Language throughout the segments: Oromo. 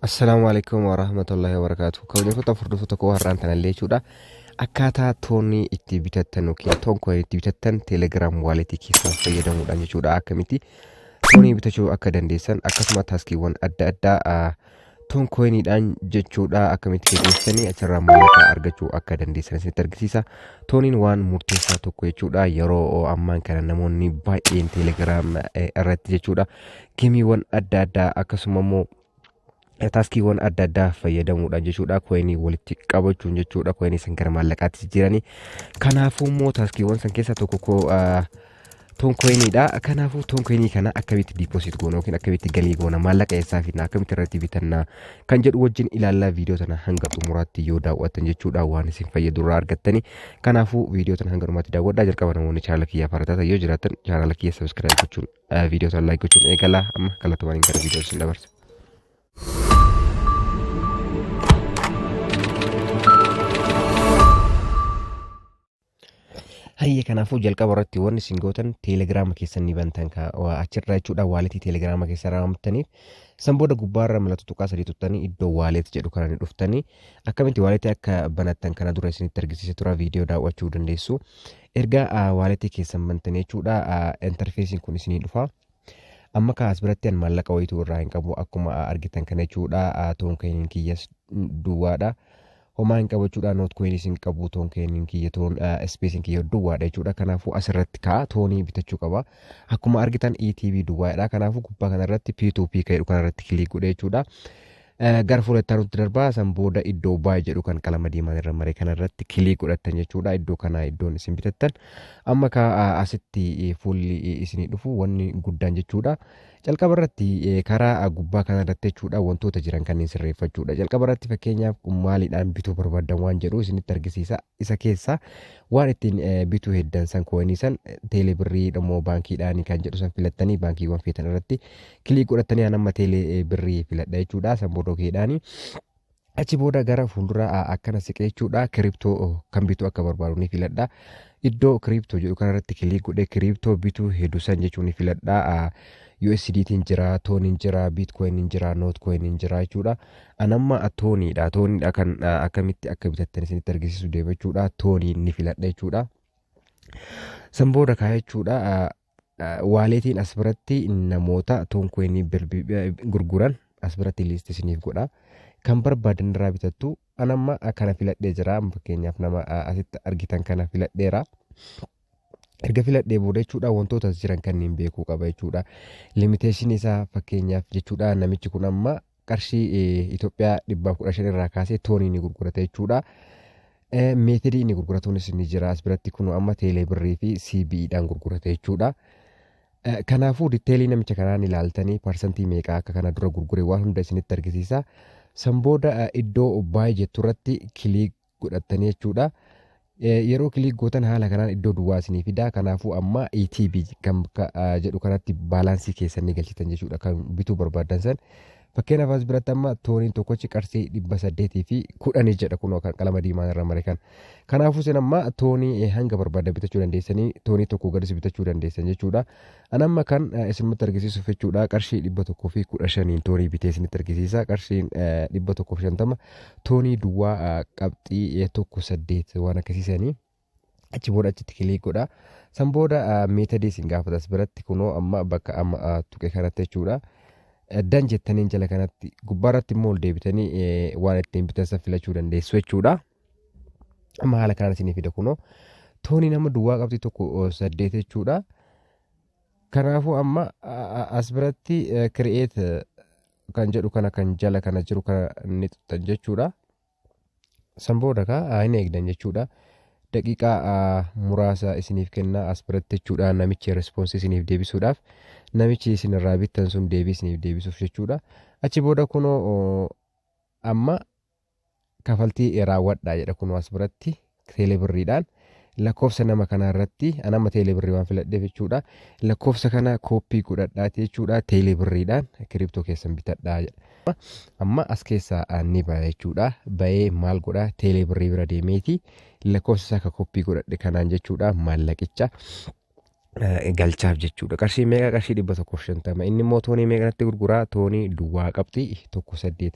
Assalaamu alaikum warahmatullahi wabarakatuh. Kabajamtoota hordoftoota koo har'aan tanallee jechuudha. Akkaataa toonii itti bitattan yookiin toon coin itti bitattan Telegram walletii keessan fayyadamuudhaan jechuudha. Akkamitti toonii bitachuu akka dandeessan akkasuma taskiiwwan adda addaa toon coiniidhaan jechuudha akkamitti geggeessanii achirraa maallaqa argachuu akka dandeessan isinitti argisiisa. Tooniin waan murteessaa tokko jechuudha. Yeroo ammaan kana namoonni baay'een Telegram irratti jechuudha gameiiwwan adda addaa akkasuma immoo taskiiwwan adda addaa fayyadamuudhaan jechuudha coinii walitti qabachuun jechuudha coinii san gara maallaqaatti jijjiiranii. Kanaafuu immoo taskiiwwan san keessaa tokko koo toon coiniidha. Kanaafuu toon coinii kana akkamitti deposit goona yookiin akkamitti galii goona, maallaqa eessaa fidna, akkamitti irratti bitanna kan jedhu wajjin ilaallaa. Viidiyoo tana hanga xumuraatti yoo daawwattan jechuudha waan isin fayyadu irraa argattani. Kanaafuu viidiyoo tana hanga dhumaatti daawwadhaa. Jalqaba namoonni chaanala kiyyaa farataa yoo jiraatan chaanala kiyya subscribe gochuun, viidiyoo tana like gochuun eegalaa. Amma kallattumaan gara viidiyoo isin dabarsa. Hayyee, kanaafuu jalqaba irratti wanni isin gootan Telegirama keessan ni bantan achirra jechuudha. Walletii Telegirama keessa raawwattaniif san booda gubbaarra mallattoo tuqaa sadii tuttanii iddoo wallet jedhu kana ni dhuftanii. Akkamitti walletii akka banattan kana dura isinitti argisiise tura, viidiyoo daawwachuu dandeessu. Erga walletii keessan bantanii jechuudha interfaceiin kun isinii dhufa. Amma kaas biratti an maallaqa wayituu irraa hin qabu, akkuma argitan kana jechuudha. Toon coiniin kiyyas duwwaadha. Homaa hin qabu jechuudha. Noot coinis hin qabu. Toon coiniin kiyya, toon spaceiin kiyya duwwaadha jechuudha. Kanaafuu asirratti ka'a toonii bitachuu qaba. Akkuma argitan ETB duwwaadha. Kanaafuu gubbaa kanarratti P2P kan jedhu kanarratti click godhe jechuudha. Gara fuula itti aanutti darbaa. San booda iddoo buy jedhu kan qalama diimaan irra mare kanarratti click godhattan jechuudha. Iddoo kana iddoon isin bitattan. Amma ka asitti fuulli isinii dhufu wanni guddaan jechuudha. Jalqaba irratti karaa gubbaa kanarratti jechuudha wantoota jiran kanneen sirreeffachuudha. Jalqaba irratti fakkeenyaaf maaliidhaan bituu barbaaddan waan jedhu isinitti argisiisa. Isa keessa waan ittiin bituu heddan san, coinii san, teelee birrii immoo baankiidhaan kan jedhu san filattanii baankiiwwan feetan irratti click godhatanii, an amma teelee birrii filadha jechuudha. San booda okeedhaani. Achi booda gara fuuldura akkana siqee jechuudha crypto kan bituu akka barbaadu ni filadha. Iddoo crypto jedhu kanarratti click godhee crypto bituu hedduu san jechuun ni filadha. USDT'n jira, Tooniin jira, Bitcoiniin jira, Notcoiniin jira jechuudha. An amma Tooniidha. Tooniidha kan akkamitti akka bitattan isinitti argisiisu deema jechuudha. Toonii ni filadha jechuudha. San booda kaa jechuudha walletiin as biratti namoota toon coinii gurguran as biratti list isiniif godha. Kan barbaadan irraa bitattu. An amma kana filadhee jira. Fakkeenyaaf nama asitti argitan kana filadheera. Erga filadhee booda jechuudha wantoota as jiran kanneen beekuu qaba jechuudha. Limitationii isaa fakkeenyaaf jechuudha namichi kun amma qarshii Itoophiyaa 115 irraa kaasee toonii ni gurgurata jechuudha. Methodii inni gurguratuunis ni jira as biratti, kun amma teelee birrii fi CBEdhaan gurgurata jechuudha. Kanaafuu detailii namicha kanaan ilaaltanii percentii meeqaa akka kana dura gurgure waan hunda isinitti argisiisa. San booda iddoo buy jettu irratti click godhattanii jechuudha. Yeroo click gootan haala kanaan iddoo duwwaa isinii fida. Kanaafuu amma ETB kan jedhu kanatti balanceii keessan ni galchitan jechuudha kan bituu barbaadan san. Fakkeenyaaf as biratti amma tooniin tokkochi qarshii 810 jedha, kunoo kan qalama diimaan irra mare kan. Kanaafuu isin amma toonii hanga barbaadan bitachuu dandeessanii, toonii tokko gadis bitachuu dandeessan jechuudha. An amma kan isinumatti argisiisuuf jechuudha qarshii 115n toonii bitee isinitti argisiisa. Qarshiin 150 toonii duwwaa qabxii 18 waan akkasiisanii. Achi booda achitti click godha. San booda methodii isin gaafata as biratti, kunoo amma bakka amma tuqe kanatti jechuudha. Done jettaniin jala kanatti gubbaarratti immoo ol deebitanii waan ittiin bitan san filachuu dandeessu jechuudha. Amma haala kanaan isinii fida, kunoo toonii nama duwwaa qabxii 18 jechuudha. Kanaafuu amma as biratti create kan jedhu kana kan jala kana jiru kana ni tuqxan jechuudha. San booda kaa hin eegdan jechuudha. Daqiiqaa muraasa isiniif kenna as biratti jechuudha namichi responseii isiniif deebisuudhaaf, namichi isinirraa bittan sun deebii isiniif deebisuuf jechuudha. Achi booda kunoo amma kafaltii raawwadhaa jedha, kunoo as biratti teelebirriidhaan lakkoofsa nama kanaa irratti, an amma teelebirrii waan filadheef jechuudha, lakkoofsa kana copy godhadhaati jechuudha teelebirriidhaan crypto keessan bitadhaa jedha. Amma as keessaa ni baya jechuudha. Bayee maal godhaa? Teelebirrii bira deemeeti lakkoofsa isaa ka copy godhadhe kanaan jechuudha maallaqicha Galchaaf jechuudha. Qarshii meeqa? Qarshii 150. Inni immoo toonii meeqatti gurguraa? Toonii 0.18.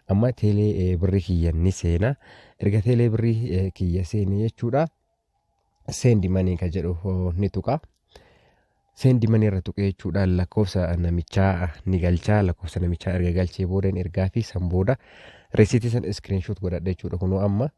Amma teelee birrii kiyya ni seena. Erga teelee birrii kiyya seene jechuudha. Send money kan jedhu ni tuqa. Send money irra tuqee jechuudha, lakkoofsa namichaa ni galchaa. Lakkoofsa namichaa erga galchee booda ergaa fi san booda receiptii san screenshot godhadha jechuudha. Kunoo amma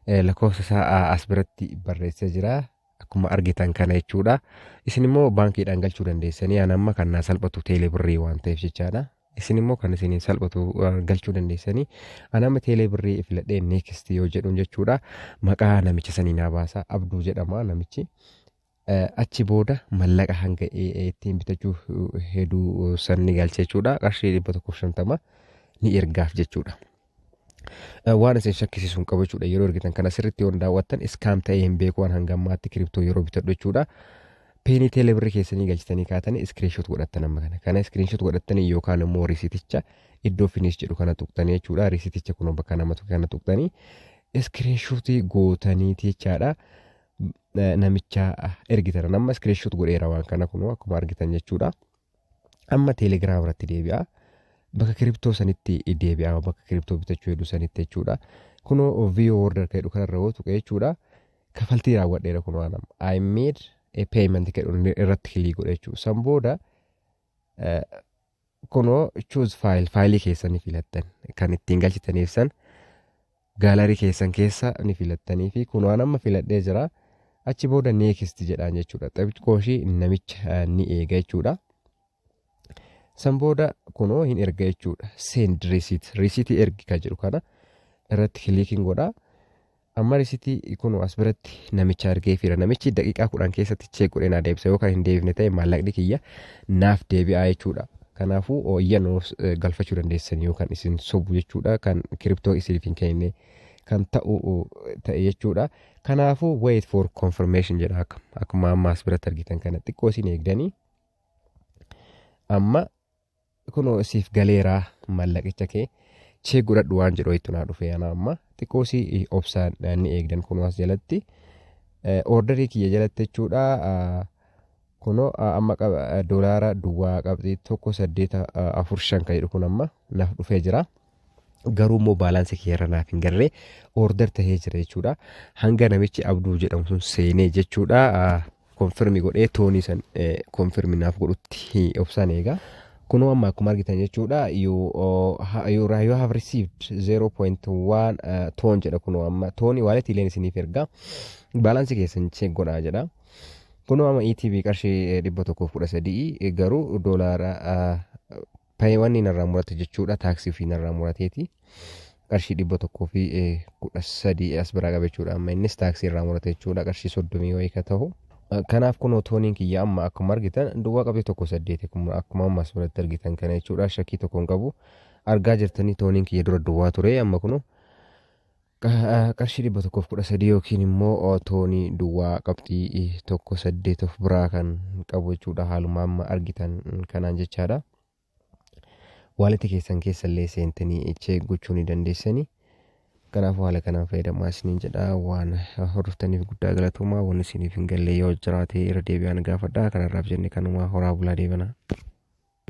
lakkoofsa isaa as biratti barreessee jira. Akkuma argitan kana jechuudha. Isin immoo baankiidhaan galchuu dandeessanii, an amma kan naa salphatu teelee birrii waan ta'eef jechaadha. Isin immoo kan isin salphatu galchuu dandeessanii. An amma teelee birrii filadhee next yoo jedhuun jechuudha. Maqaa namicha sanii naa baasa. Abduu jedhama namichi. Achi booda mallaqa hanga ittiin bitachuu hedduu san ni galcha jechuudha. Qarshii 150 ni ergaaf jechuudha. Waan isin shakkisiisu hin qabu jechuudha. Yeroo ergitan kana sirriitti yoo daawwattan, scam ta'ee hin beeku waan hanga ammaatti crypto yeroo bitadhu jechuudha. PINii teelee birrii keessanii galchitanii kaatanii screenshot godhattan amma kana. Kana screenshot godhattanii yookaan immoo receipticha iddoo finish jedhu kana tuqxanii jechuudha. Receipticha kun bakka namatu kana tuqxanii screenshotii gootaniiti jechaadha. Namicha ergitan amma screenshot godheera waan kana kunoo akkuma argitan jechuudha. Amma teelegiraam irratti deebi'a. Bakka crypto sanitti deebi'a, bakka crypto bitachuu hedduu sanitti jechuudha. Kunoo view order kan jedhu kanarra yoo tuqe jechuudha. Kafaltii raawwadheera kunoo anam. I made a payment jedhu irratti click godhe jechuudha. San booda kunoo choose file, faayilii keessan ni filattan, kan ittiin galchitaniif san gallery keessan keessa ni filattanii fi kunoo an amma filadhee jira. Achi booda next jedhaan jechuudha. Xiqqoo namicha ni eega jechuudha. San booda kunoo hin erga jechuudha. Send receipt, receiptii ergi kan jedhu kana irratti clickiin godha. Amma receiptii kunoo as biratti namicha argee fira. Namichi daqiiqaa 10 keessatti check godhee naa deebisa. Yoo kan hin deebifne ta'e, maallaqni kiyya naaf deebi'aa jechuudha. Kanaafuu iyyannoo galfachuu dandeessan yookaan isin sobu jechuudha. Kan crypto isiniif hin kennine kan ta'u ta'e jechuudha. Kanaafuu wait for confirmation jedha, akkuma amma as biratti argitan kana xiqqoo isin eegdanii amma kunoo siif galeeraa, maallaqicha kee check godhadhu waan jedhu wayitu naa dhufe. Ana amma xiqqoo si obsaan ni eegdan. Kunoo as jalatti orderii kiyya jalatti jechuudha. Kunoo amma doolaara 0.1845 kan jedhu kun amma naaf dhufee jira. Garuu immoo balancii kiyya naaf hin garree, order tahee jira jechuudha. Hanga namichi Abduu jedhamu sun seenee jechuudha. Confirm godhee toonii san confirm naaf godhutti obsaan eega. Kunoo amma akkuma argitan jechuudha, you have received 0.1 TON jedha. Kunoo amma toonii walletiileen isiniif erga, balancii keessan check godhaa jedha. Kunoo amma ETB qarshii 113, garuu doolaara wanni narraa murate jechuudha, taaksii ofii narraa murateeti. Qarshii 113 as biraa qaba jechuudha. Amma innis taaksii irraa murate jechuudha, qarshii 30 wayii ka ta'u. Kanaaf kunoo tooniin kiyya amma akkuma argitan 0.18, akkuma amma as biratti argitan kana jechuudha. Shakkii tokko hin qabu. Argaa jirtanii, tooniin kiyya dura duwwaa ture, amma kunoo qarshii 113 yookiin immoo toonii 0.18 of biraa kan qabu jechuudha, haaluma amma argitan kanaan jechaadha. Walletii keessan keessallee seentanii check gochuu ni dandeessanii. Kanaafuu haala kanaan fayyadamaa isiniin jedha. Waan hordoftaniif guddaa galatoomaa. Wanni isiniif hin galle yoo jiraate irra deebi'aan gaafadha. Kanarraaf jenne kanuma, horaa bulaa deebana.